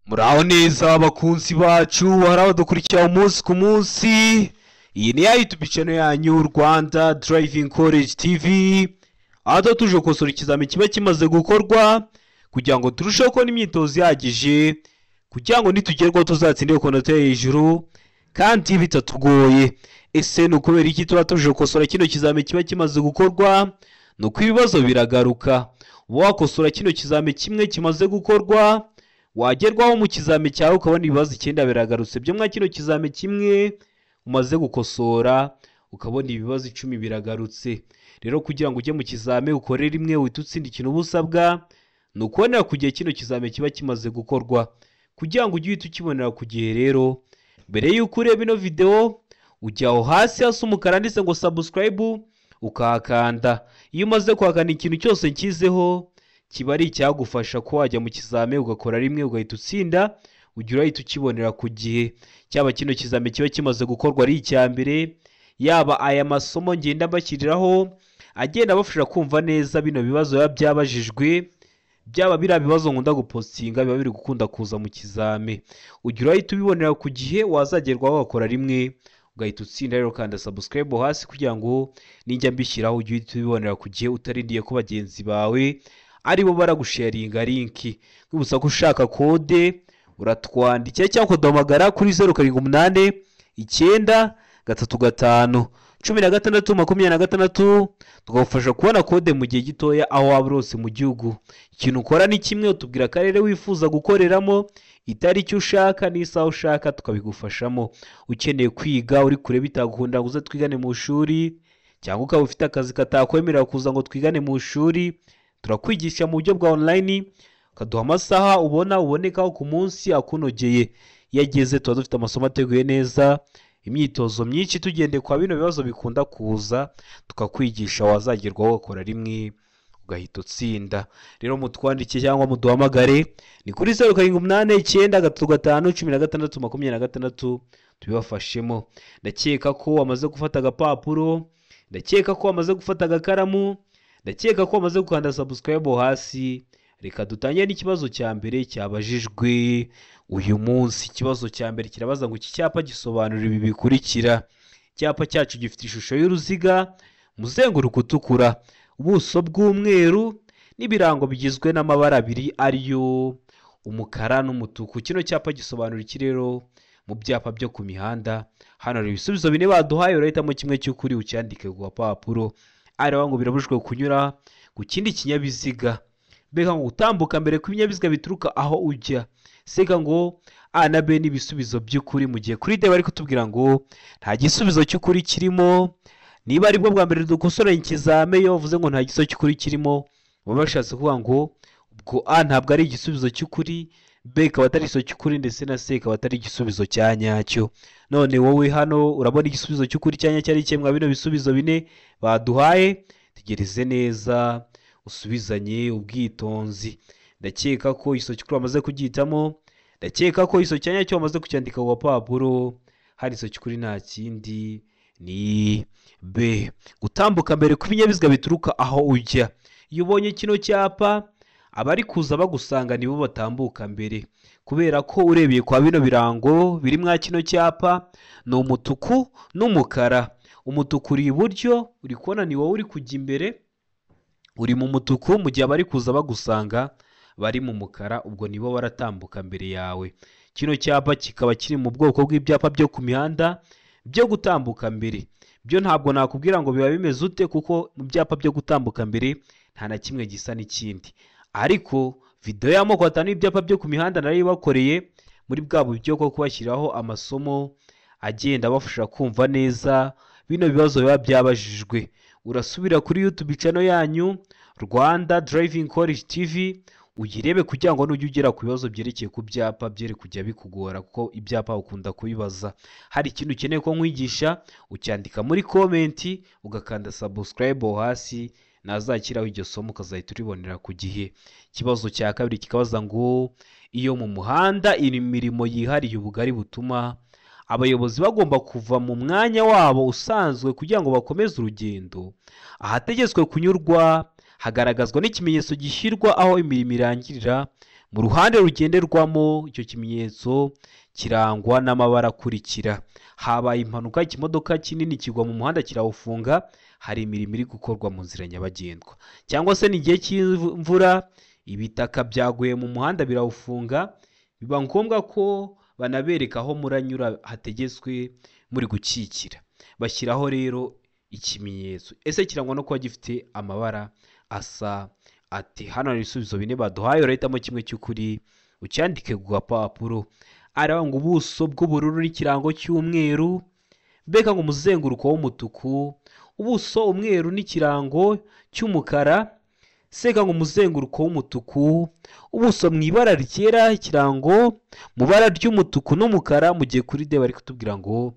Muraho neza abakunzi bacu, hari abadukurikira umunsi ku munsi. Iyi ni ya YouTube channel yanyu Rwanda Driving College TV, aho tuba tuje gukosora ikizami kiba kimaze gukorwa kugira ngo turusheho kubona imyitozo ihagije, kugira ngo nitugerwaho tuzatsinde ku manota yo hejuru kandi bitatugoye. Ese ni ukubera iki tuba tuje gukosora kino kizami kiba kimaze gukorwa? Ni uko ibibazo biragaruka. Uba wakosora kino kizami kimwe kimaze gukorwa, wagerwaho mu kizami cyawe ukabona ibibazo 9 biragarutse byo mwa kino kizami kimwe umaze gukosora, ukabona ibibazo 10 biragarutse. Rero kugira ngo ujye mu kizami ukore rimwe uhite utsinda ikintu uba usabwa, ni ukubonera ku gihe kino kizami kiba kimaze gukorwa. Kugira ngo ujye uhita ukibonera ku gihe rero, mbere y'uko ureba ino video ujya aho hasi hasa umukara handitse ngo subscribe ukahakanda. Iyo umaze kuhakanda ikintu cyose nshyizeho kiba ari icyagufasha ko wajya mu kizami ugakora rimwe ugahita utsinda, ujya urahita ukibonera ku gihe. Cyaba kino kizami kiba kimaze gukorwa ari icya mbere, yaba aya masomo ngenda mbashyiriraho agenda abafasha kumva neza bino bibazo biba byabajijwe, byaba biriya bibazo nkunda gupostinga biba biri gukunda kuza mu kizami, ujya urahita ubibonera ku gihe, wazagerwaho ugakora rimwe ugahita utsinda. Rero kanda subscribe hasi kugira ngo nijya mbishyiraho ujye uhita ubibonera ku gihe, utarindiye ko bagenzi bawe aribo baragusharinga linki. Nkwibutsa ko ushaka kode uratwandikira cyangwa ukaduhamagara kuri 078 9 3 5 16 26, tukagufasha kubona kode mu gihe gitoya aho waba uri hose mu gihugu. Ikintu ukora ni kimwe, utubwira akarere wifuza gukoreramo, itariki ushaka n'isaha ushaka, tukabigufashamo. Ukeneye kwiga uri kure bitagukunda ngo uze twigane mu ishuri, cyangwa ukaba ufite akazi katakwemerera kuza ngo twigane mu ishuri, turakwigisha mu buryo bwa online, ukaduha amasaha ubona ubonekaho ku munsi akunogeye. Iyo ageze tuba dufite amasomo ateguye neza, imyitozo myinshi tugendeye kwa bino bibazo bikunda kuza, tukakwigisha, wazagerwaho ugakora rimwe ugahita utsinda. Rero mutwandikiye cyangwa muduhamagare ni kuri 078 9 3 5 16 26, tubibafashemo. Ndakeka ko wamaze gufata agapapuro, ndakeka ko wamaze gufata agakaramu, ndakeka ko wamaze gukanda subscribe hasi. Reka dutangire n'ikibazo cya mbere cyabajijwe uyu munsi. Ikibazo cya mbere kirabaza ngo iki cyapa gisobanura ibi bikurikira. Icyapa cyacu gifite ishusho y'uruziga, umuzenguruko utukura, ubuso bw'umweru n'ibirango bigizwe n'amabara abiri ariyo umukara n'umutuku. Kino cyapa gisobanura iki rero mu byapa byo ku mihanda? Hano hari ibisubizo 4 baduhaye, urahitamo kimwe cy'ukuri ucyandike ku gapapuro. Ariho ngo birabujijwe kunyura ku kindi kinyabiziga, mbega ngo gutambuka mbere kw'ibinyabiziga bituruka aho ujya. Seka ngo A na B ni ibisubizo by'ukuri, mu gihe kuri D bari kutubwira ngo nta gisubizo cy'ukuri kirimo. Niba aribwo bwa mbere dukosoranye ikizame, iyo bavuze ngo nta gisubizo cy'ukuri kirimo, baba bashatse kuvuga ngo ubwo A ntabwo ari igisubizo cy'ukuri, B ikaba atari igisubizo cy'ukuri, ndetse na C ikaba atari igisubizo cya nyacyo. None wowe hano urabona igisubizo cy'ukuri cya nyacyo ari ikihe mwa bino bisubizo 4 baduhaye? Tegereze neza usubizanye ubwitonzi. Ndakeka ko igisubizo cy'ukuri wamaze kugihitamo, ndakeka ko igisubizo cya nyacyo wamaze kucyandika ku gapapuro. Hari igisubizo cy'ukuri nta kindi ni B, gutambuka mbere kw'ibinyabiziga bituruka aho ujya. Iyo ubonye kino cyapa, abari kuza bagusanga nibo batambuka mbere, kubera ko urebeye kwa bino birango biri mwa kino cyapa ni umutuku n'umukara. Umutuku uri iburyo, uri kubona ni wowe uri kujya imbere, uri mu mutuku, mu gihe abari kuza bagusanga bari mu mukara, ubwo nibo baratambuka mbere yawe. Kino cyapa kikaba kiri mu bwoko bw'ibyapa byo ku mihanda byo gutambuka mbere. Byo ntabwo nakubwira ngo biba bimeze ute, kuko mu byapa byo gutambuka mbere nta na kimwe gisa n'ikindi. Ariko video y'amoko 5 y'ibyapa byo ku mihanda narayibakoreye muri bwa buryo bwo kubashyiraho amasomo agenda abafasha kumva neza bino bibazo biba byabajijwe. Urasubira kuri YouTube channel yanyu Rwanda Driving College TV uyirebe, kugira ngo nujya ugera ku bibazo byerekeye ku byapa byere kujya bikugora, kuko ibyapa ukunda kubibaza. Hari ikintu ukeneye ko nkwigisha, ucyandika muri comment, ugakanda subscribe hasi, nazakiraho iryo somo ukazahita uribonera ku gihe. Ikibazo cya kabiri kikabaza ngo iyo mu muhanda imirimo yihariye ubugari butuma abayobozi bagomba kuva mu mwanya wabo usanzwe kugira ngo bakomeze urugendo, ahategetswe kunyurwa hagaragazwa n'ikimenyetso gishyirwa aho imirimo irangirira Mu ruhande rugenderwamo icyo kimenyetso kirangwa n'amabara akurikira. Habaye impanuka, ikimodoka kinini kigwa mu muhanda kirawufunga, hari imirimo iri gukorwa mu nzira nyabagendwa. Cyangwa se ni igihe cy'imvura, ibitaka byaguye mu muhanda birawufunga, biba ngombwa ko banabereka aho muranyura hategetswe muri gukikira. Bashyiraho rero ikimenyetso. Ese kirangwa no kuba gifite amabara asa ati? Hano hari ibisubizo bine baduhaye, urahitamo kimwe cy'ukuri ucyandike ku gapapuro. Aranga ubuso bw'ubururu n'ikirango cy'umweru, mbega ngo umuzenguruko w'umutuku, ubuso umweru n'ikirango cy'umukara, seka ngo umuzenguruko w'umutuku, ubuso mu ibara ryera, ikirango mu ibara ry'umutuku n'umukara. Mu gihe kuri D bari kutubwira ngo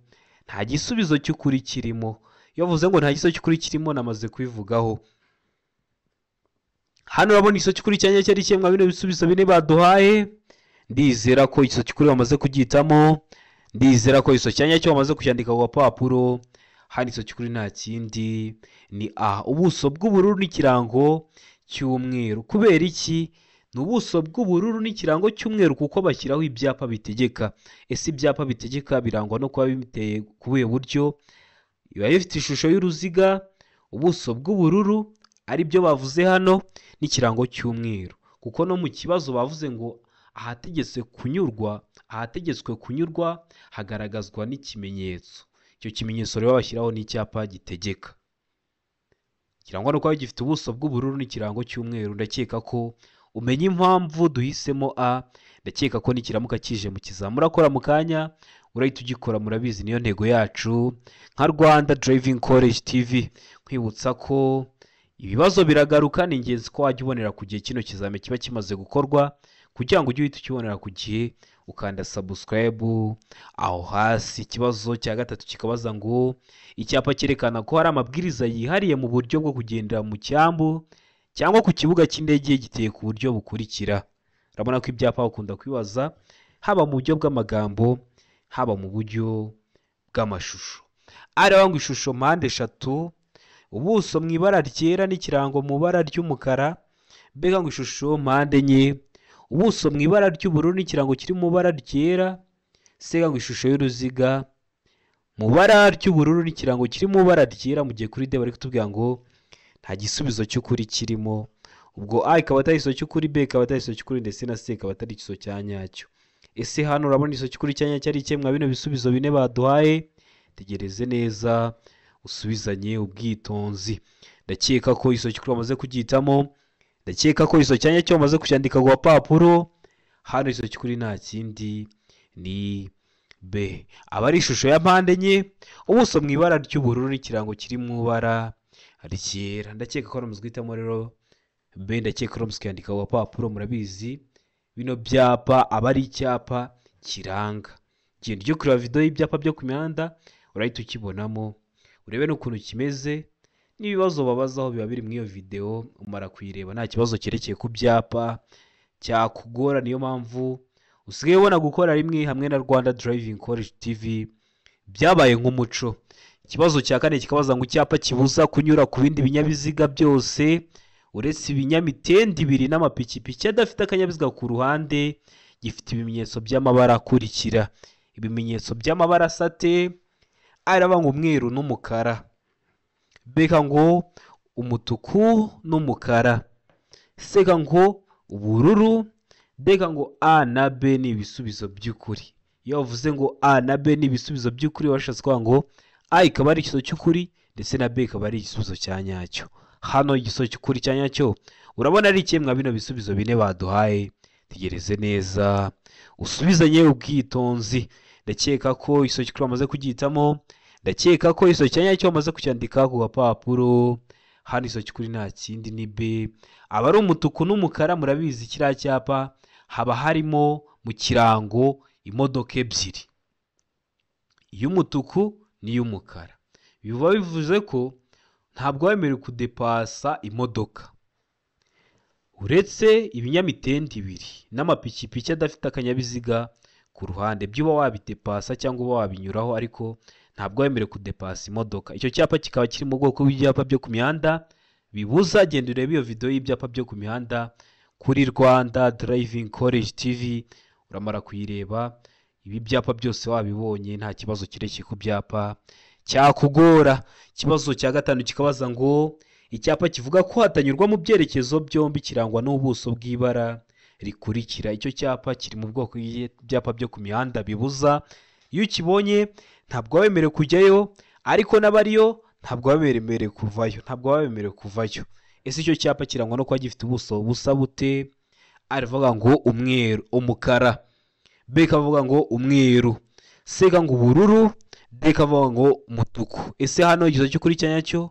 nta gisubizo cy'ukuri kirimo. Iyo bavuze ngo nta gisubizo cy'ukuri kirimo, namaze kubivugaho. Hano urabona igisubizo cy'ukuri cyanya cyari kimwe bino bisubizo bine baduhaye. Ndizera ko igisubizo cy'ukuri bamaze kugihitamo, ndizera ko igisubizo cyanya cyo bamaze kucyandika ku gapapuro. Hano igisubizo cy'ukuri nta kindi ni A, ubuso bw'ubururu n'ikirango cy'umweru. Kubera iki? Ni ubuso bw'ubururu n'ikirango cy'umweru kuko bashyiraho ibyapa bitegeka. Ese ibyapa bitegeka birangwa no kuba biteye ku buhe buryo? Biba bifite ishusho y'uruziga, ubuso bw'ubururu ari byo bavuze hano, n'ikirango cy'umweru. Kuko no mu kibazo bavuze ngo ahategetswe kunyurwa, ahategetswe kunyurwa hagaragazwa n'ikimenyetso. Icyo kimenyetso rero bashyiraho n'icyapa gitegeka. Kirangwa no kuba gifite ubuso bw'ubururu n'ikirango cy'umweru. Ndakeka ko umenye impamvu duhisemo A. Ndakeka ko nikiramuka kije mu kizamini murakora mu kanya urahita ugikora, murabizi niyo ntego yacu nka Rwanda Driving College TV. Nkwibutsa ko ibibazo biragaruka, ni ingenzi ko wajya ubonera ku gihe kino kizamini kiba kimaze gukorwa, kugira ngo ujye uhita ukibonera ku gihe, ukanda subscribe aho hasi. Ikibazo cya gatatu kikabaza ngo icyapa cyerekana ko hari amabwiriza yihariye mu buryo bwo kugendera mu cyambu cyangwa ku kibuga cy'indege giteye ku buryo bukurikira. Urabona ko ibyapa bakunda kwibaza haba mu buryo bw'amagambo, haba mu buryo bw'amashusho. Areba ngo ishusho mpande eshatu, ubuso mu ibara ryera n'ikirango mu ibara ry'umukara, mbega ngo ishusho mpande enye, ubuso mu ibara ry'ubururu n'ikirango kiri mu ibara ryera, sega ngo ishusho y'uruziga mu ibara ry'ubururu n'ikirango kiri mu ibara ryera. Mu gihe kuri D bari kutubwira ngo nta gisubizo cy'ukuri kirimo. Ubwo A ikaba atari igisubizo cy'ukuri, B ikaba atari igisubizo cy'ukuri, ndetse na C ikaba atari igisubizo cya nyacyo. Ese hano urabona igisubizo cy'ukuri cya nyacyo ari ikihe mwa bino bisubizo bine baduhaye? Tegereze neza usubizanye ubwitonzi. Ndakeka ko igisubizo cy'ukuri bamaze kugihitamo, ndakeka ko igisubizo cya nyacyo bamaze kucyandika ku gapapuro. Hano igisubizo cy'ukuri nta kindi ni B. Aba ari ishusho ya mpande enye, ubuso mu ibara ry'ubururu n'ikirango kiri mu ibara ryera. Ndakeka ko bamaze guhitamo rero B, ndakeka ko bamaze kuyandika ku gapapuro. Murabizi bino byapa aba ari icyapa kiranga. Genda ujye kureba video y'ibyapa byo ku mihanda urahita ukibonamo, urebe n'ukuntu kimeze n'ibibazo babazaho biba biri muri iyo video. Umara kuyireba nta kibazo cyerekeye ku byapa cyakugora. Niyo mpamvu usigaye ubona gukora rimwe hamwe na Rwanda Driving College TV byabaye nk'umuco. Ikibazo cya kane kikabaza ngo icyapa kibuza kunyura ku bindi binyabiziga byose uretse ibinyamitende ibiri n'amapikipiki adafite akanyabiziga ku ruhande, gifite ibimenyetso by'amabara akurikira. Ibimenyetso by'amabara asate, araba ngo umweru n'umukara, beka ngo umutuku n'umukara, seka ngo ubururu, beka ngo A na B ni ibisubizo by'ukuri. Iyo bavuze ngo A na B ni ibisubizo by'ukuri, bashatse kuvuga ngo A ikaba ari igisubizo cy'ukuri ndetse na B ikaba ari igisubizo cya nyacyo. Hano igisubizo cy'ukuri cya nyacyo urabona ari ikihe mwa bino bisubizo bine baduhaye? Tegereze neza usubizanye ubwitonzi. Ndakeka ko igisubizo cy'ukuri bamaze kugihitamo, ndakeka ko igisubizo cya nyacyo bamaze kucyandika ku gapapuro. Hano igisubizo cy'ukuri nta kindi ni B. Aba ari umutuku n'umukara. Murabizi kiriya cyapa haba harimo mu kirango imodoka ebyiri, iy'umutuku n'iy'umukara. Biba bivuze ko ntabwo wemerewe kudepasa imodoka uretse ibinyamitende ibiri n'amapikipiki adafite akanyabiziga ku ruhande, byo uba wabidepasa cyangwa uba wabinyuraho, ariko ntabwo wemerewe kudepasa imodoka. Icyo cyapa kikaba kiri mu bwoko bw'ibyapa byo ku mihanda bibuza. Genda urebe iyo video y'ibyapa byo ku mihanda kuri Rwanda Driving College TV. Uramara kuyireba, ibi byapa byose wabibonye, nta kibazo kirekire ku byapa cyakugora. Ikibazo cya gatanu kikabaza ngo icyapa kivuga ko hatanyurwa mu byerekezo byombi kirangwa n'ubuso bw'ibara rikurikira. Icyo cyapa kiri mu bwoko bw'ibyapa byo ku mihanda bibuza. Iyo ukibonye ntabwo wemerewe kujyayo, ariko n'abariyo ntabwo bemerewe kuvayo, ntabwo bemerewe kuvayo. Ese icyo cyapa kirangwa no kuba gifite ubuso busa bute? Aravuga ngo umweru, umukara, B kavuga ngo umweru, C ngo ubururu, D kavuga ngo umutuku. Ese hano igisubizo cy'ukuri cya nyacyo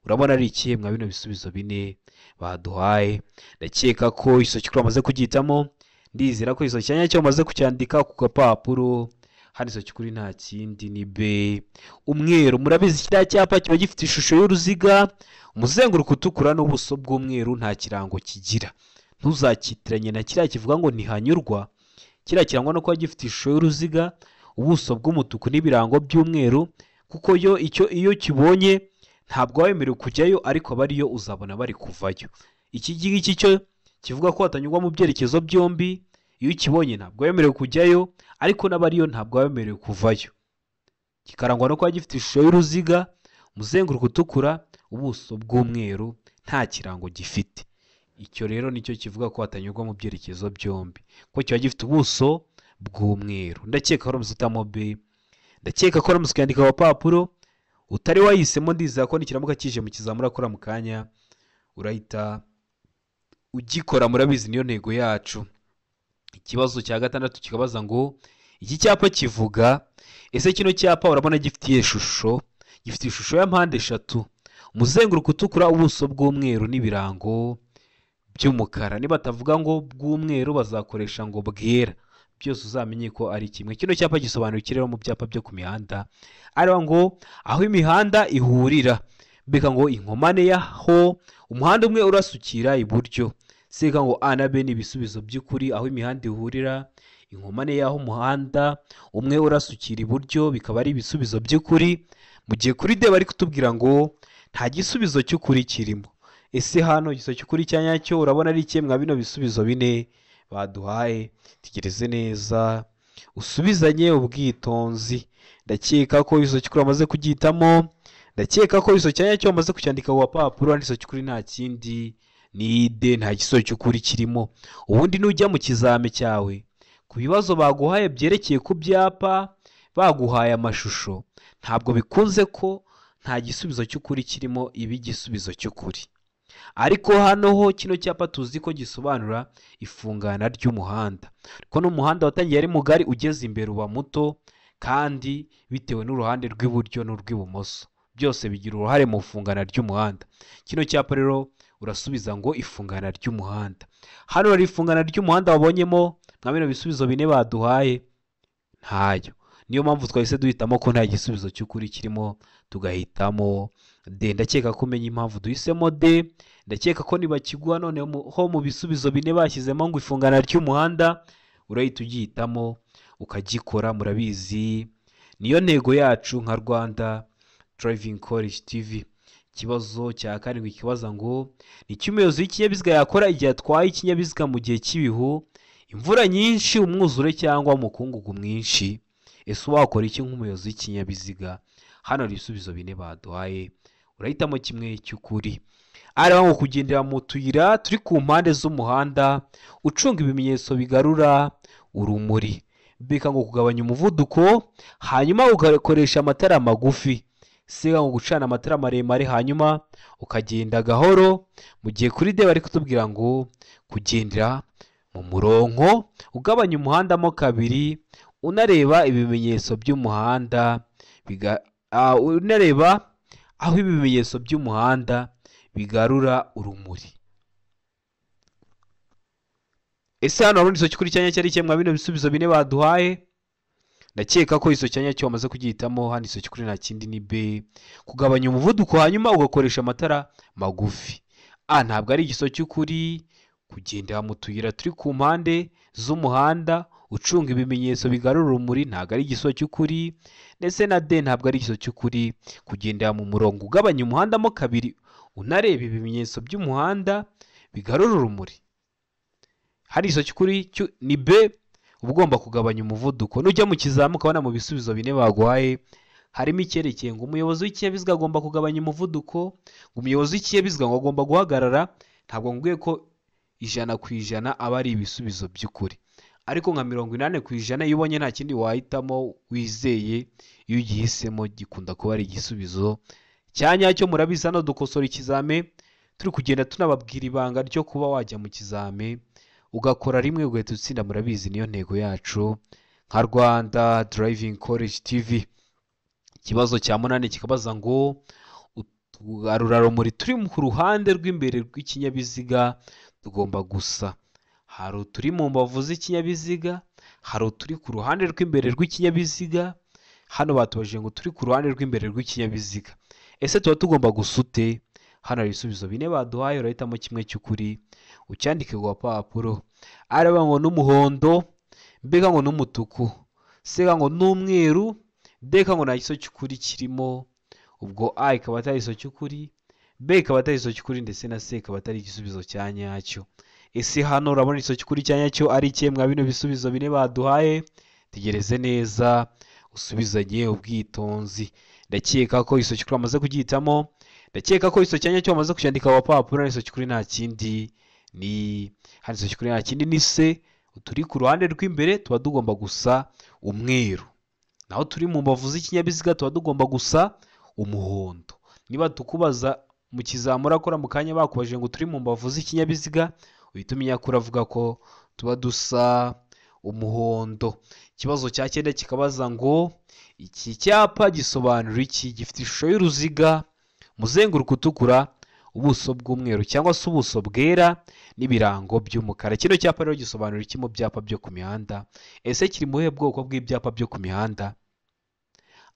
urabona ari ikihe mwa bino bisubizo bine baduhaye? Ndakeka ko igisubizo cy'ukuri bamaze kugihitamo, ndizera ko igisubizo cya nyacyo bamaze kucyandika ku gapapuro. Hano igisubizo cy'ukuri nta kindi ni B, umweru. Murabizi kiriya cyapa kiba gifite ishusho y'uruziga, umuzenguruko utukura n'ubuso bw'umweru, nta kirango kigira. Ntuzakitiranye na kiriya kivuga ngo ntihanyurwa. Kiriya kirangwa no kuba gifite ishusho y'uruziga, ubuso bw'umutuku n'ibirango by'umweru, kuko yo icyo iyo kibonye ntabwo wemerewe kujyayo, ariko abariyo uzabona bari kuvayo. Iki ngiki cyo kivuga ko hatanyurwa mu byerekezo byombi, iyo ukibonye ntabwo wemerewe kujyayo, ariko n'abariyo ntabwo wemerewe kuvayo. Kikarangwa no kuba gifite ishusho y'uruziga, umuzenguruko utukura, ubuso bw'umweru, nta kirango gifite. Icyo rero nicyo kivuga ko hatanyurwa mu byerekezo byombi, kuko kiba gifite ubuso bw'umweru. Ndakeka ko uramutse utamo B, ndakeka ko uramutse ukandika ku utari wahisemo, ndizera ko nikiramuka kije mu kizamura akora mu kanya urahita ugikora. Murabizi niyo ntego yacu. Ikibazo cya gatandatu kikabaza ngo iki cyapa kivuga. Ese kino cyapa urabona gifitiye ishusho, gifite ishusho ya mpande eshatu, umuzenguruko utukura, ubuso bw'umweru n'ibirango by'umukara. Niba batavuga ngo bw'umweru bazakoresha ngo bwera, byose uzamenye ko ari kimwe. Kino cyapa gisobanura iki rero mu byapa byo ku mihanda? Ariho ngo aho imihanda ihurira, beka ngo inkomane yaho umuhanda umwe urasukira iburyo. Seka ngo A na B ni ibisubizo by'ukuri, aho imihanda ihurira, inkomane yaho umuhanda umwe urasukira iburyo bikaba ari ibisubizo by'ukuri. Mu gihe kuri D bari kutubwira ngo nta gisubizo cy'ukuri kirimo. Ese hano igisubizo cy'ukuri cya nyacyo urabona ari ikihe mwa bino bisubizo bine baduhaye? Tegereze neza usubizanye ubwitonzi. Ndakeka ko igisubizo cy'ukuri bamaze kugihitamo, ndakeka ko igisubizo cya nyacyo bamaze kucyandika ku gapapuro. Igisubizo cy'ukuri nta kindi ni D, nta gisubizo cy'ukuri kirimo. Ubundi nujya mu kizame cyawe ku bibazo baguhaye byerekeye ku byapa, baguhaye amashusho, ntabwo bikunze ko nta gisubizo cy'ukuri kirimo iba igisubizo cy'ukuri. Ariko hano ho kino cyapa tuzi ko gisobanura ifungana ry'umuhanda, ko n'umuhanda watangiye ari mugari ugeze imbere uba muto, kandi bitewe n'uruhande rw'iburyo n'urw'ibumoso byose bigira uruhare mu ifungana ry'umuhanda. Kino cyapa rero urasubiza ngo ifungana ry'umuhanda. Hano hari ifungana ry'umuhanda wabonyemo mwa bino bisubizo bine baduhaye? Ntayo. Niyo mpamvu twahise duhitamo ko nta gisubizo cy'ukuri kirimo, tugahitamo D. Ndakeka ko umenya impamvu duhisemo D. Ndakeka ko nibakiguha noneho mu bisubizo bine bashyizemo ngo ifungana ry'umuhanda, urahita ugihitamo ukagikora. Murabizi niyo ntego yacu nka Rwanda Driving College TV. Ikibazo cya karindwi kibaza ngo ni iki umuyobozi w'ikinyabiziga yakora igihe atwaye ikinyabiziga mu gihe cy'ibihu, imvura nyinshi, umwuzure cyangwa umukungugu mwinshi? Ese wakora iki nk'umuyobozi w'ikinyabiziga? Hano hari ibisubizo bine baduhaye, urahitamo kimwe cy'ukuri. Araba ngo kugendera mu tuyira turi ku mpande z'umuhanda ucunga ibimenyetso bigarura urumuri. Beka ngo kugabanya umuvuduko hanyuma ugakoresha amatara magufi. Sega ngo gucana amatara maremare hanyuma ukagenda gahoro. Mu gihe kuri D bari kutubwira ngo kugendera mu murongo ugabanya umuhanda mo kabiri, unareba ibimenyetso by'umuhanda unareba aho ibimenyetso by'umuhanda bigarura urumuri. Ese hano hari igisubizo cy'ukuri cya nyacyo ari ikihe mwa bino bisubizo bine baduhaye? Ndakeka ko igisubizo cya nyacyo wamaze kugihitamo. Hano igisubizo cy'ukuri nta kindi ni B, kugabanya umuvuduko hanyuma ugakoresha amatara magufi. A ntabwo ari igisubizo cy'ukuri. Kugendera mu tuyira turi ku mpande z'umuhanda ucunga ibimenyetso bigarura urumuri ntabwo ari igisubizo cy'ukuri, ndetse na D ntabwo ari igisubizo cy'ukuri. Kugendera mu murongo ugabanya umuhanda mo kabiri unareba ibimenyetso by'umuhanda bigarura urumuri. Hari igisozo cy'ukuri ni B, uba ugomba kugabanya umuvuduko. Nujya mu kizami ukabona mu bisubizo bine baguhaye harimo icyerekeye ngo umuyobozi w'ikinyabiziga agomba kugabanya umuvuduko, ngo umuyobozi w'ikinyabiziga ngo agomba guhagarara, ntabwo nguye ko 100% aba ari ibisubizo by'ukuri, ariko nka 80% iyo ubonye nta kindi wahitamo wizeye, iyo ugihisemo gikunda kuba ari igisubizo cya nyacyo. Murabizi hano dukosora ikizame turi kugenda tunababwira ibanga ryo kuba wajya mu kizame ugakora rimwe ugahita utsinda. Murabizi niyo ntego yacu nka Rwanda Driving College TV. Ikibazo cya 8 kikabaza ngo utugarurarumuri turi ku ruhande rw'imbere rw'ikinyabiziga tugomba gusa. Hari uturi mu mbavu z'ikinyabiziga, hari uturi ku ruhande rw'imbere rw'ikinyabiziga. Hano batubajije ngo turi ku ruhande rw'imbere rw'ikinyabiziga, ese tuba tugomba gusa ute? Hano hari ibisubizo bine baduhaye, urahitamo kimwe cy'ukuri ucyandike ku gapapuro. Araba ngo n'umuhondo, mbega ngo n'umutuku, sega ngo n'umweru, deka ngo nta giso cy'ukuri kirimo. Ubwo A ikaba atari igiso cy'ukuri, B ikaba atari igiso cy'ukuri, ndetse na C ikaba atari igisubizo cya nyacyo. Ese hano urabona igiso cy'ukuri cya nyacyo ari ikihe mwa bino bisubizo bine baduhaye? Tegereze neza usubizanye ubwitonzi. Ndakeka ko igiso cy'ukuri bamaze kugihitamo, ndakeka ko igiso cya nyacyo bamaze kucyandika ku gapapuro. Igiso cy'ukuri nta kindi ni hano, igiso cy'ukuri nta kindi ni C. Uturi ku ruhande rw'imbere tuba tugomba gusa umweru, naho turi mu mbavu z'ikinyabiziga tuba tugomba gusa umuhondo. Niba tukubaza mu kizamura akora mu kanya bakubajije ngo turi mu mbavu z'ikinyabiziga, uhita umenya ko uravuga ko tuba dusa umuhondo. Ikibazo cya 9 kikabaza ngo iki cyapa gisobanura iki? Gifite ishusho y'uruziga, umuzenguruko utukura, ubuso bw'umweru cyangwa se ubuso bwera n'ibirango by'umukara. Kino cyapa rero gisobanura iki mu byapa byo ku mihanda? Ese kiri mu buhe bwoko bw'ibyapa byo ku mihanda?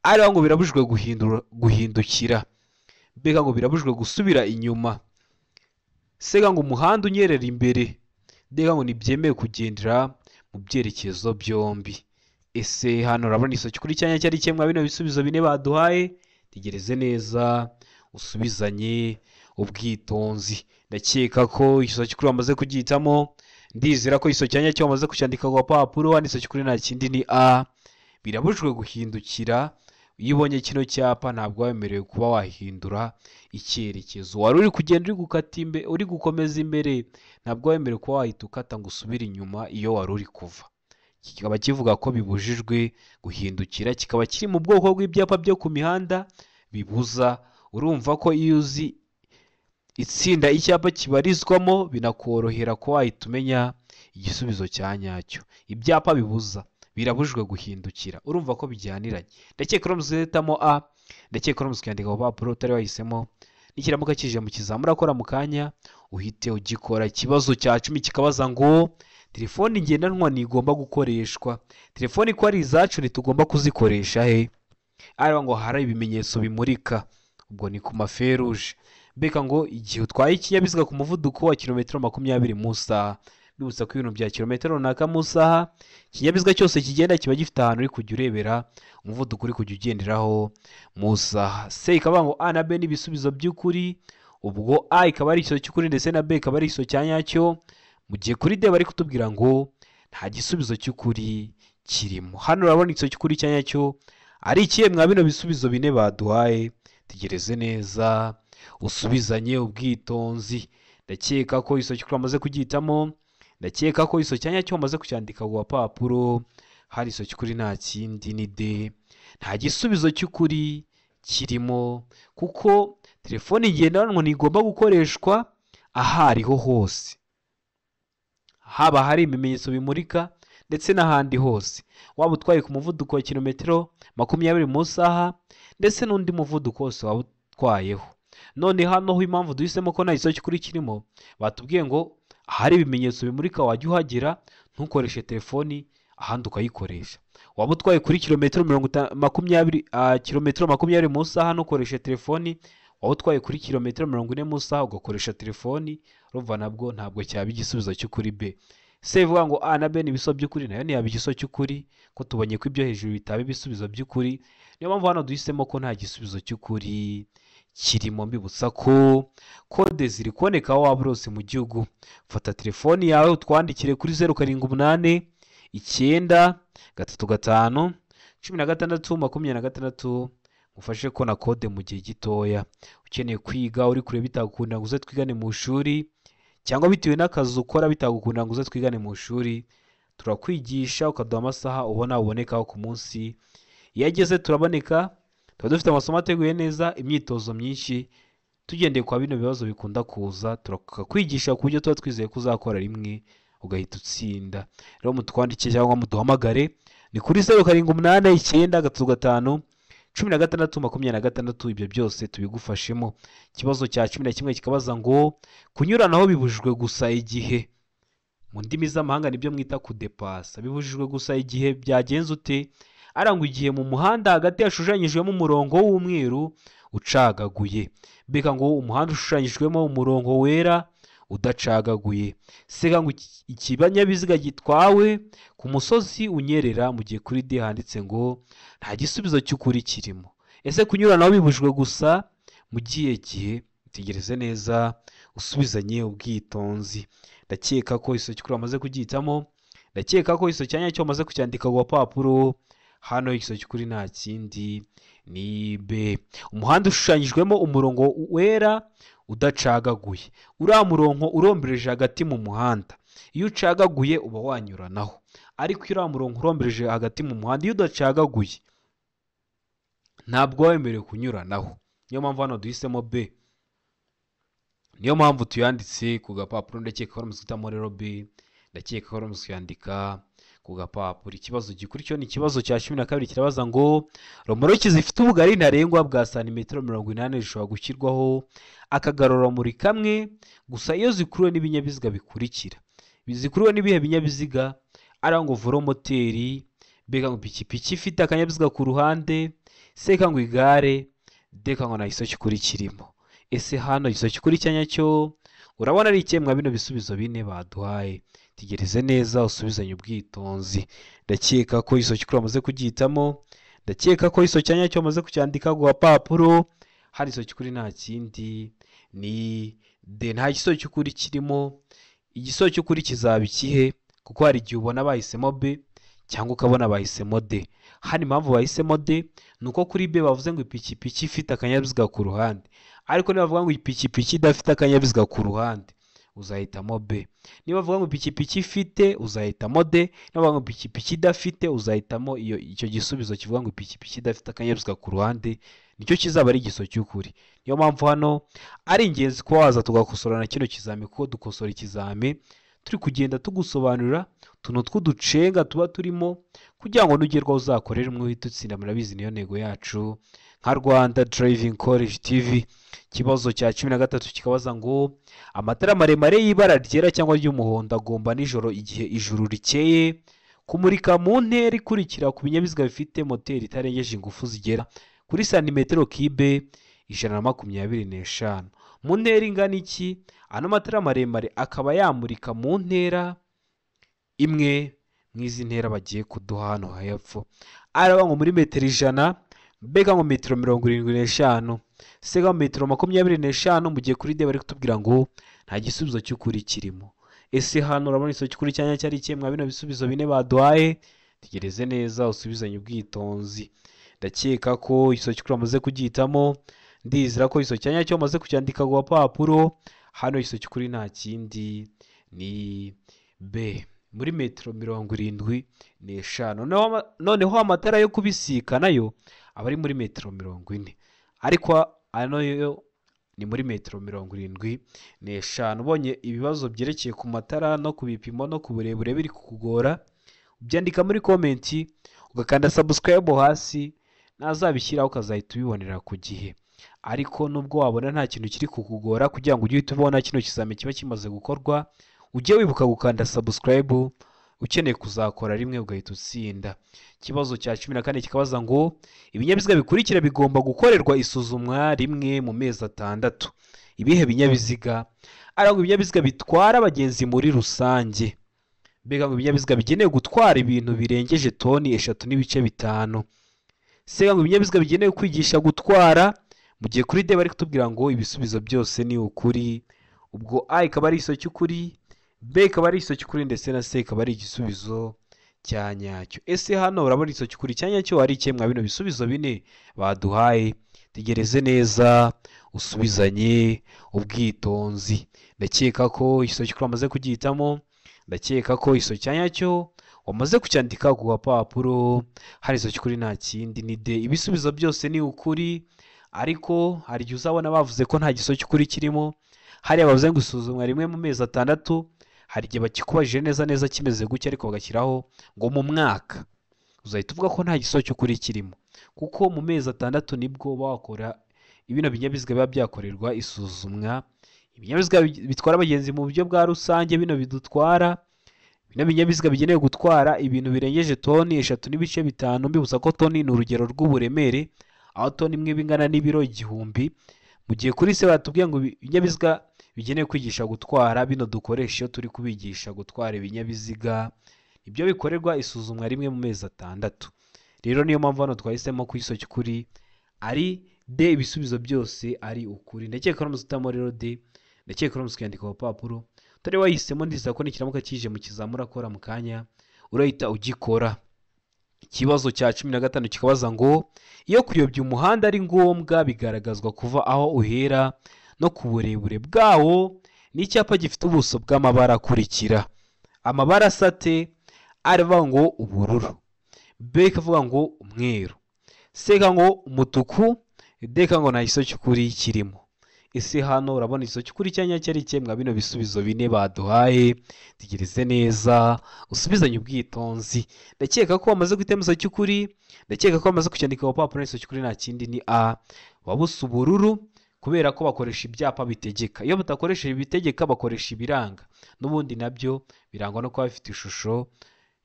Ariho ngo birabujijwe guhindukira, mbega ngo birabujijwe gusubira inyuma, sega ngo umuhanda unyerera imbere, mbega ngo ntibyemewe kugendera mu byerekezo byombi. Ese hano urabona igiso cy'ukuri cya nyacyo ari ikihe mwa bino bisubizo bine baduhaye? Tegereze neza usubizanye ubwitonzi. Ndakeka ko igiso cy'ukuri bamaze kugihitamo, ndizera ko igiso cya nyacyo bamaze kucyandika ku gapapuro. Hano igiso cy'ukuri nta kindi ni A, birabujijwe guhindukira. Iyo ubonye kino cyapa ntabwo wemerewe kuba wahindura icyerekezo. Wari uri kugenda uri gukata imbere, uri gukomeza imbere, ntabwo wemerewe kuba wahita ukata ngo usubire inyuma iyo wari uri kuva. Kikaba kivuga ko bibujijwe guhindukira, kikaba kiri mu bwoko bw'ibyapa byo ku mihanda bibuza. Urumva ko iyo uzi itsinda icyapa kibarizwamo binakorohera ko wahita umenya igisubizo cya nyacyo. Ibyapa bibuza birabujijwe guhindukira, urumva ko bijyaniranye. Ndakeka uramutse uhitamo A, ndakeka uramutse ukandika ku papuro utari wahisemo, nikiramuka kije mu kizamura akora mu kanya uhite ugikora. Ikibazo cya 10 kikabaza ngo telefoni ngendanwa ntigomba gukoreshwa. Telefoni ko ari izacu ntitugomba kuzikoresha he? Ariko ngo hari ibimenyetso bimurika, ubwo ni ku maferuje. Mbega ngo igihe utwaye ikinyabiziga ku muvuduko wa kilometero 20 mu isaha, bibutsa ko ibintu bya kilometero runaka mu isaha, ikinyabiziga cyose kigenda kiba gifite ahantu uri kujya urebera umuvuduko uri kujya ugenderaho mu isaha. C ikaba ngo A na B ni ibisubizo by'ukuri, ubwo A ikaba ari igisubizo cy'ukuri ndetse na B ikaba ari igisubizo cya nyacyo, mu gihe kuri D bari kutubwira ngo nta gisubizo cy'ukuri kirimo. Hano urabona igisubizo cy'ukuri cya nyacyo ari ikihe mwa bino bisubizo bine baduhaye? Tegereze neza usubizanye ubwitonzi. Ndakeka ko igisubizo cy'ukuri bamaze kugihitamo, ndakeka ko igisubizo cya nyacyo bamaze kucyandika ku gapapuro. Hari igisubizo cy'ukuri nta kindi ni D, nta gisubizo cy'ukuri kirimo, kuko telefoni ngendanwa ntigomba gukoreshwa aho ariho hose, haba hari ibimenyetso bimurika ndetse n'ahandi hose. Waba utwaye ku muvuduko wa kilometero 20 mu isaha ndetse n'undi muvuduko wose waba utwayeho. None hano ho impamvu duhisemo ko nta gisubizo cy'ukuri kirimo, batubwiye ngo ahari ibimenyetso bimurika wajya uhagera ntukoreshe telefoni, ahandi ukayikoresha. Waba utwaye kuri kilometero 20, kilometero 20 mu isaha ntukoreshe telefoni, waba utwaye kuri kilometero 40 mu isaha ugakoresha telefoni, urumva nabwo ntabwo cyaba igisubizo cy'ukuri B. Se ivuga ngo A na B ni ibisubizo by'ukuri, nayo ntiyaba igisubizo cy'ukuri, ko tubonye ko ibyo hejuru bitaba ibisubizo by'ukuri. Niyo mpamvu hano duhisemo ko nta gisubizo cy'ukuri kirimo. Mbibutsa ko kode ziri kuboneka aho waba uri hose mu gihugu. Fata telefoni yawe utwandikire kuri 078 9 3 5 16 26, ufashe ko na kode mu gihe gitoya. Ukeneye kwiga uri kure bitagukunda ngo uze twigane mu ishuri, cyangwa bitewe n'akazi ukora bitagukunda ngo uze twigane mu ishuri, turakwigisha ukaduha amasaha ubona ubonekaho ku munsi. Iyo ageze turaboneka, tuba dufite amasomo ateguye neza, imyitozo myinshi tugendeye kwa bino bibazo bikunda kuza, turakwigisha ku buryo tuba twizeye ko uzakora rimwe ugahita utsinda. Rero mutwandikire cyangwa muduhamagare ni kuri 078 9 3 5 16 26, ibyo byose tubigufashemo. Ikibazo cya 11 kikabaza ngo kunyuranaho bibujijwe gusa igihe, mu ndimi z'amahanga nibyo mwita kudepasa, bibujijwe gusa igihe byagenze ute? Arangwa igihe mu muhanda hagati hashushanyijwemo umurongo w'umweru ucagaguye. Mbega ngo umuhanda ushushanyijwemo umurongo wera udacagaguye. Sega ngo ikinyabiziga gitwawe ku musozi unyerera, mu gihe kuri D handitse ngo nta gisubizo cy'ukuri kirimo. Ese kunyuranaho bibujijwe gusa mu gihe gihe? Tegereze neza usubizanye ubwitonzi. Ndakeka ko iso cy'ukuri wamaze kugihitamo, ndakeka ko iso cyanya cyo wamaze kucyandika ku gapapuro. Hano igiso cy'ukuri nta kindi ni B. Umuhanda ushushanyijwemo umurongo wera udacagaguye, uriya murongo urombereje hagati mu muhanda, iyo ucagaguye uba wanyuranaho, ariko uriya murongo urombereje hagati mu muhanda iyo udacagaguye ntabwo wemerewe kunyuranaho. Niyo mpamvu hano duhisemo B, niyo mpamvu tuyanditse ku gapapuro. Ndakeka ko guhitamo rero B, ndakeka ko kuyandika ku gapapuro. Ikibazo gikurikiyeho ni ikibazo cya 12 kirabaza ngo romoroki zifite ubugari ntarengwa bwa santimetero 80 zishobora gushyirwaho akagarurarumuri kamwe gusa iyo zikuruwe n'ibinyabiziga bikurikira. Zikuruwe n'ibihe binyabiziga? Ari ngo voromoteri, mbega ngo ipikipiki ifite akanyabiziga ku ruhande, seka ngo igare, deka ngo nta giso cy'ukuri kirimo. Ese hano igiso cy'ukuri cyanyacyo urabona ari ikihe mwa bino bisubizo bine baduhaye? Tegereze neza usubizanye ubwitonzi. Ndakeka ko iso cy'ukuri wamaze kugihitamo, ndakeka ko iso cyanyacyo wamaze kucyandika ku gapapuro. Hari iso cy'ukuri nta kindi ni D, nta giso cy'ukuri kirimo. Igiso cy'ukuri kizaba ikihe? Kuko hari igihe ubona bahisemo B cyangwa ukabona bahisemo D. Hano impamvu bahisemo D ni uko kuri B bavuze ngo ipikipiki ifite akanyabiziga ku ruhande, ariko niba bavuga ngo ipikipiki idafite akanyabiziga ku ruhande uzahitamo B. Niba bavuga ngo ipikipiki ifite uzahitamo D, niba bavuga ngo ipikipiki idafite uzahitamo iyo icyo gisubizo kivuga ngo ipikipiki idafite akanyabiziga ku ruhande, nicyo kizaba ari igiso cy'ukuri. Niyo mpamvu hano ari ingenzi kuba waza tugakosora na kino kizami, kuko dukosora ikizami turi kugenda tugusobanurira utuntu tw'uducenga tuba turimo kugira ngo nugerwaho uzakorere umwe uhite utsinda. Murabizi niyo ntego yacu nka Rwanda Driving College TV. Ikibazo cya 13 kikabaza ngo amatara maremare y'ibara ryera cyangwa ry'umuhondo agomba nijoro igihe ijuru rikeye kumurika mu ntera ikurikira ku binyabiziga bifite moteri itarengeje ingufu zigera kuri santimetero kibe 125. Mu ntera ingana iki? Ano matara maremare akaba yamurika mu ntera imwe mw'izi ntera bagiye kuduha hano hepfo. Araba ngo muri metero 100, mbega ngo metero 75, sega metero 25, mu gihe kuri D bari kutubwira ngo nta gisubizo cy'ukuri kirimo. Ese hano urabona igiso cy'ukuri cyanya cyari ikihe mwa bino bisubizo bine baduhaye? Tegereze neza usubizanye ubwitonzi. Ndakeka ko igiso cy'ukuri wamaze kugihitamo, ndizera ko igiso cyanya cyo wamaze kucyandika ku gapapuro. Hano igiso cy'ukuri nta kindi ni B, muri metero 75. Noneho amatara yo kubisika nayo aba ari muri metero 40, ariko ano yo ni muri metero 75. Ubonye ibibazo byerekeye ku matara no ku bipimo no ku burebure biri kukugora, ubyandika muri komenti ugakanda subscribe hasi, nazabishyiraho ukazahita ubibonera ku gihe. Ariko nubwo wabona nta kintu kiri kukugora, kugira ngo ujye uhita ubona kino kizami kiba kimaze gukorwa, ujye wibuka gukanda subscribe ukeneye kuzakora rimwe ugahita utsinda. Ikibazo cya 14 kikabaza ngo ibinyabiziga bikurikira bigomba gukorerwa isuzumwa rimwe mu mezi 6. Ibihe binyabiziga? Arangwa ibinyabiziga bitwara abagenzi muri rusange, mbega ngo ibinyabiziga bigenewe gutwara ibintu birengeje toni 3.5, sega ngo ibinyabiziga bigenewe kwigisha gutwara Mu gihe kuri D bari kutubwira ngo ibisubizo byose ni ukuri. Ubwo A ikaba ari igisubizo cy'ukuri, B ikaba ari igisubizo cy'ukuri, ndetse na C ikaba ari igisubizo cya nyacyo. Ese hano urabona igisubizo cy'ukuri cya nyacyo ari ikihe mwa bino bisubizo bine baduhaye? Tegereze neza usubizanye ubwitonzi. Ndakeka ko igisubizo cy'ukuri wamaze kugihitamo, ndakeka ko igisubizo cya nyacyo wamaze kucyandika ku gapapuro. Hari igisubizo cy'ukuri nta kindi ni D. Ibisubizo byose ni ukuri, ariko hari igihe uzabona bavuze ko nta gisubizo cy'ukuri kirimo. Hariya bavuze ngo isuzumwa rimwe mu mezi 6, hari igihe bakikubajije neza neza kimeze gutya ariko bagashyiraho ngo mu mwaka, uzahita uvuga ko nta gisubizo cy'ukuri kirimo, kuko mu mezi 6 nibwo bakora ibino binyabiziga biba byakorerwa isuzumwa. Ibinyabiziga bitwara abagenzi mu buryo bwa rusange, bino bidutwara, bino binyabiziga bigenewe gutwara ibintu birengeje toni 3.5. Mbibutsa ko toni ni urugero rw'uburemere, aho toni imwe bingana n'ibiro 1000. Mu gihe kuri se batubwiye ngo ibinyabiziga bigenewe kwigisha gutwara, bino dukoresha iyo turi kubigisha gutwara ibinyabiziga, ibyo bikorerwa isuzumwa rimwe mu mezi 6. Rero niyo mpamvu hano twahisemo ku igisubizo cy'ukuri ari D, ibisubizo byose ari ukuri. Ndakeka ko uramutse rero D, ndakeka ko uramutse ukiyandika ku papuro utari wahisemo, ndizera ko nikiramuka kije mu kizamura akora mu kanya urahita ugikora. Ikibazo cya 15 kikabaza ngo iyo kuyobya umuhanda ari ngombwa bigaragazwa kuva aho uhera no ku burebure bwawo n'icyapa gifite ubuso bw'amabara akurikira. Amabara asate, aravuga ngo ubururu, B ikavuga ngo umweru, C ngo umutuku, D ngo nta gisubizo cy'ukuri kirimo. Ese hano urabona igisubizo cy'ukuri cya nyacyo ari ikihe mwa bino bisubizo bine baduhaye? Tegereze neza usubizanye ubwitonzi. Ndakeka ko wamaze guhitamo igisubizo cy'ukuri, ndakeka ko wamaze kucyandika ku papuro. Igisubizo cy'ukuri nta kindi ni A, wabusa ubururu, kubera ko bakoresha ibyapa bitegeka. Iyo badakoresheje ibitegeka bakoresha ibiranga, n'ubundi nabyo birangwa no kuba bifite ishusho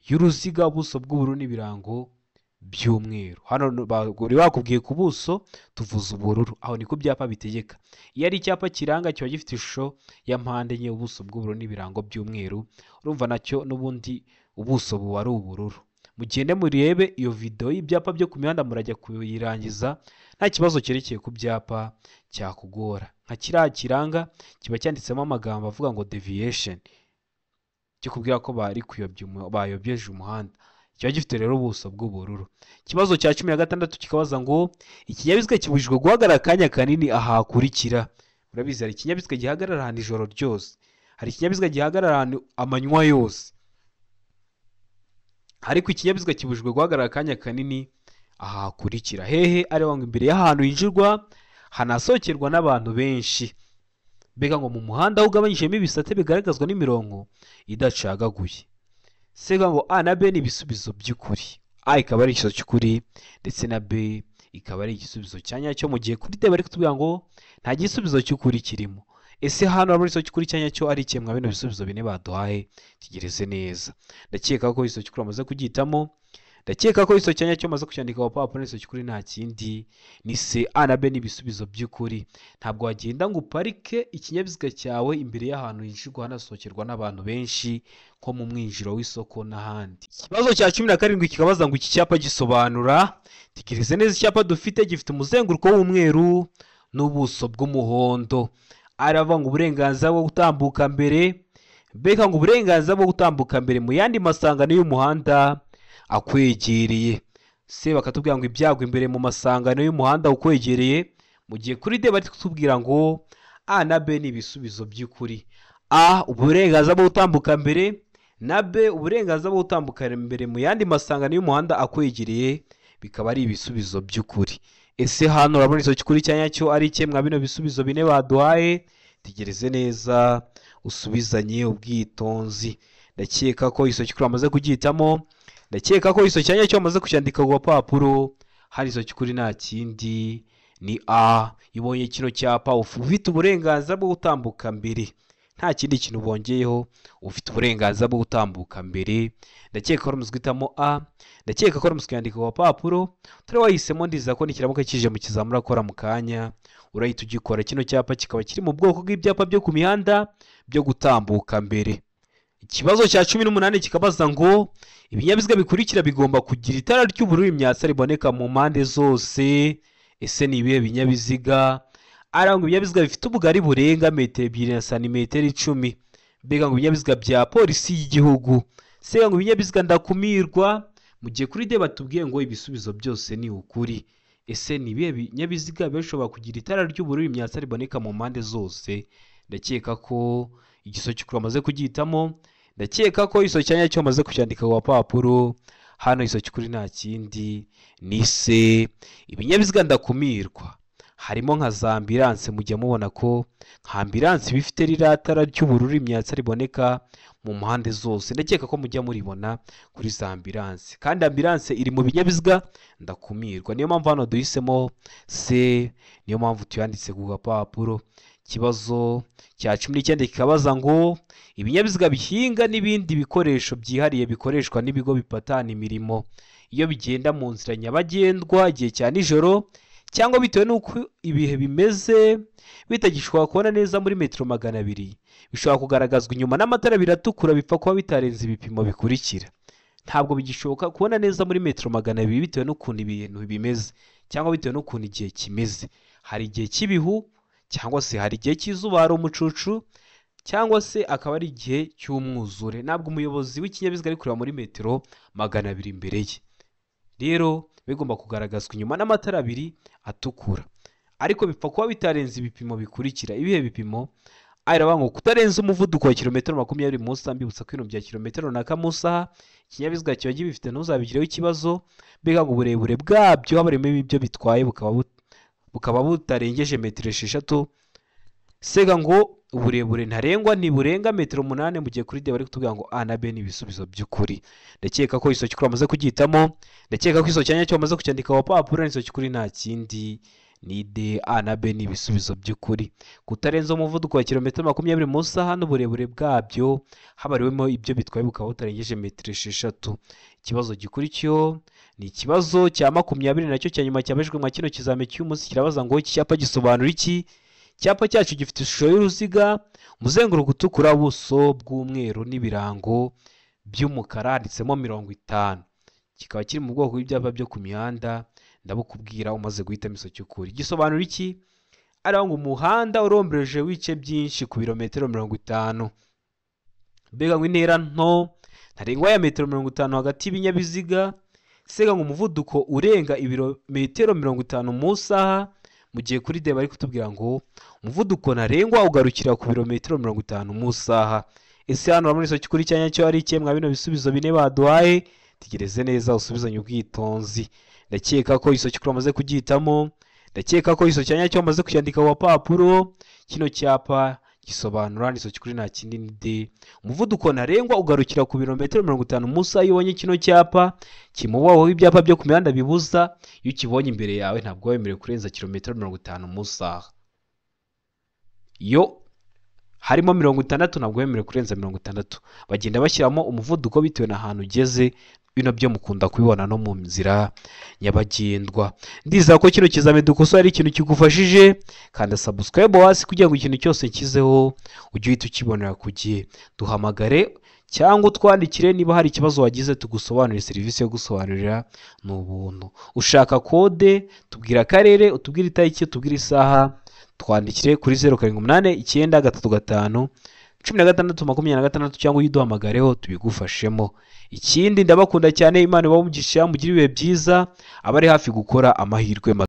y'uruziga, ubuso bw'ubururu n'ibirango by'umweru. Hano bari bakubwiye ku buso tuvuze ubururu, aho ni ku byapa bitegeka. Iyo ari icyapa kiranga kiba gifite ishusho ya mpande enye, ubuso bw'ubururu n'ibirango by'umweru, urumva nacyo n'ubundi ubuso buba ari ubururu. Mugende murebe iyo video y'ibyapa byo ku mihanda, murajya kuyirangiza nta kibazo cyerekeye ku byapa cyakugora. Nka kiriya kiranga kiba cyanditsemo amagambo avuga ngo deviation, kikubwira ko bari kuyobya bayobyeje umuhanda, kiba gifite rero ubuso bw'ubururu. Ikibazo cya 16 kikabaza ngo ikinyabiziga kibujijwe guhagarara akanya kanini ahakurikira. Murabizi hari ikinyabiziga gihagarara ahantu ijoro ryose, hari ikinyabiziga gihagarara ahantu amanywa yose, ariko ikinyabiziga kibujijwe guhagarara akanya kanini ahakurikira. Hehe? Ariho ngo imbere y'ahantu hinjirwa hanasohokerwa n'abantu benshi, mbega ngo mu muhanda ugabanyijemo ibisate bigaragazwa n'imirongo idacagaguye. Sega ngo A na B ni ibisubizo by'ukuri. A ikaba ari igisubizo cy'ukuri ndetse na B ikaba ari igisubizo cya nyacyo, mu gihe kuri D bari kutubwira ngo nta gisubizo cy'ukuri kirimo. Ese hano urabona igisubizo cy'ukuri cya nyacyo ari ikihe mwa bino bisubizo bine baduhaye? Tegereze neza. Ndakeka ko igisubizo cy'ukuri wamaze kugihitamo, ndakeka ko igisubizo cya nyacyo wamaze kucyandika ku papuro. Igisubizo cy'ukuri nta kindi ni C. A na B ni ibisubizo by'ukuri. Ntabwo wagenda ngo uparike ikinyabiziga cyawe imbere y'ahantu hinjirwa hanasohokerwa n'abantu benshi, nko mu mwinjiro w'isoko n'ahandi. Ikibazo cya 17 kikabaza ngo iki cyapa gisobanura. Tegereze neza, icyapa dufite gifite umuzenguruko w'umweru n'ubuso bw'umuhondo. Aravuga ngo uburenganzira bwo gutambuka mbere, mbega ngo uburenganzira bwo gutambuka mbere mu yandi masangano y'umuhanda akwegereye. Se bakatubwira ngo ibyago imbere mu masangano y'umuhanda ukwegereye, mu gihe kuri D bari kutubwira ngo A na B ni ibisubizo by'ukuri. A uburenganzira bwo gutambuka mbere, na B uburenganzira bwo gutambuka mbere mu yandi masangano y'umuhanda akwegereye, bikaba ari ibisubizo by'ukuri. Ese hano urabona igisubizo cy'ukuri cya nyacyo ari ikihe mwa bino bisubizo bine baduhaye? Tegereze neza usubizanye ubwitonzi. Ndakeka ko igisubizo cy'ukuri wamaze kugihitamo, ndakeka ko igisubizo cya nyacyo wamaze kucyandika ku gapapuro. Hari igisubizo cy'ukuri nta kindi ni A. Iyo ubonye kino cyapa ufite uburenganzira bwo gutambuka mbere, nta kindi kintu bongeyeho, ufite uburenganzira bwo gutambuka mbere. Ndakeka ko uramutse uhitamo A, ndakeka ko uramutse ukiyandika ku gapapuro utari wahisemo, ndizera ko nikiramuka kije mu kizamura akora mu kanya urahita ugikora. Kino cyapa kikaba kiri mu bwoko bw'ibyapa byo ku mihanda byo gutambuka mbere. Ikibazo cya 18 kikabaza ngo ibinyabiziga bikurikira bigomba kugira itara ry'ubururu imyatsa riboneka mu mpande zose. Ese ni ibihe binyabiziga? Arangwa ibinyabiziga bifite ubugari burenga metero 2 na santimetero 10. Mbega ngo ibinyabiziga bya polisi y'igihugu. Se ngo ibinyabiziga ndakumirwa, mu gihe kuri D batubwiye ngo ibisubizo byose ni ukuri. Ese ni ibihe binyabiziga bishobora kugira itara ry'ubururu imyatsa riboneka mu mpande zose? Ndakeka ko igiso cy'ukuri bamaze kugihitamo, ndakeka ko igiso cya nyacyo bamaze kucyandika ku gapapuro. Hano igiso cy'ukuri nta kindi ni se ibinyabiziga ndakumirwa. Harimo nka za ambilanse, mujya mubona ko nka ambilanse bifite ririya tara ry'ubururu imyatsa riboneka mu mpande zose. Ndakeka ko mujya muribona kuri za ambilanse, kandi ambilanse iri mu binyabiziga ndakumirwa. Niyo mpamvu hano duhisemo C, niyo mpamvu tuyanditse ku gapapuro. Ikibazo cya 19 kikabaza ngo ibinyabiziga bihinga n'ibindi bikoresho byihariye bikoreshwa n'ibigo bipatana imirimo iyo bigenda mu nzira nyabagendwa igihe cya nijoro cyangwa bitewe n'uko ibihe bimeze bitagishobora kubona neza muri metero 200, bishobora kugaragazwa inyuma n'amatara abiri atukura bipfa kuba bitarenze ibipimo bikurikira. Ntabwo bigishoboka kubona neza muri metero 200 bitewe n'ukuntu ibintu bimeze cyangwa bitewe n'ukuntu igihe kimeze. Hari igihe cy'ibihu cyangwa se hari igihe cy'izuba hari umucucu cyangwa se akaba ari igihe cy'umwuzure. Ntabwo umuyobozi w'ikinyabiziga ari kureba muri metero 200 imbere ye. Rero bigomba kugaragazwa inyuma n'amatara abiri atukura, ariko bipfa kuba bitarenze ibipimo bikurikira. Ibihe bipimo? Aravuga ngo kutarenza umuvuduko wa kilometero 20 mu isaha. Mbibutsa ko ibintu bya kilometero runaka mu isaha ikinyabiziga kiba gifite ntuzabigireho ikibazo. Mbega ngo uburebure bwabyo habarimo ibyo bitwaye bukaba butarengeje metero 6. Sega ngo uburebure ntarengwa ntiburenga metero 8, mu gihe kuri D bari kutubwira ngo A na B ni ibisubizo by'ukuri. Ndakeka ko igiso cy'ukuri bamaze kugihitamo, ndakeka ko igiso cya nyacyo bamaze kucyandika ku gapapuro. Igiso cy'ukuri nta kindi ni D, A na B ni ibisubizo by'ukuri. Kutarenza umuvuduko wa kilometero 20 mu isaha n'uburebure bwabyo habariwemo ibyo bitwaye bukaba butarengeje metero 6. Ikibazo gikurikiyeho ni ikibazo cya 20 nacyo cya nyuma cyabajijwe mwa kino kizame cy'umunsi, kirabaza ngo iki cyapa gisobanura iki? Icyapa cyacu gifite ishusho y'uruziga, umuzenguruko utukura, ubuso bw'umweru n'ibirango by'umukara, handitsemo 50. Kikaba kiri mu bwoko bw'ibyapa byo ku mihanda. Ndabukubwira umaze guhitamo igiso cy'ukuri. Gisobanura iki? Aravuga ngo umuhanda urombereje w'ibice byinshi ku birometero 50. Mbega ngo intera nto ntarengwa ya metero 50 hagati y'ibinyabiziga. Sega ngo umuvuduko urenga ibirometero 50 mu isaha, mu gihe kuri D bari kutubwira ngo umuvuduko ntarengwa ugarukira ku birometero 50 mu isaha. Ese hano urabona igiso cy'ukuri cya nyacyo ari ikihe mwa bino bisubizo bine baduhaye? Tegereze neza usubizanye ubwitonzi. Ndakeka ko igiso cy'ukuri bamaze kugihitamo, ndakeka ko igiso cya nyacyo bamaze kucyandika ku gapapuro. Kino cyapa gisobanura igiso cy'ukuri nta kindi ni D. Umuvuduko ntarengwa ugarukira ku birometero 50 mu isaha. Iyo ubonye kino cyapa kimubaho ibyapa byo ku mihanda bibuza, iyo ukibonye imbere yawe ntabwo wemerewe kurenza kilometero 50 mu isaha. Iyo harimo 60 ntabwo wemerewe kurenza 60. Bagenda bashyiramo umuvuduko bitewe n'ahantu ugeze. Bino byo mukunda kubibona no mu nzira nyabagendwa. Ndizera ko kino kizame dukosora ari ikintu kigufashije. Kanda subscribe hasi kugira ngo ikintu cyose nshyizeho ujye uhita ukibonera ku gihe. Duhamagare cyangwa utwandikire niba hari ikibazo wagize, tugusobanurire. Serivisi yo gusobanurira ni ubuntu. Ushaka kode, tubwira akarere, utubwire itariki, utubwire isaha, twandikire kuri 0789 35 16 26 cyangwa uyiduhamagareho tubigufashemo. Ikindi ndabakunda cyane, Imana ibahe umugisha, mugire ibihe byiza, abari hafi gukora amahirwe.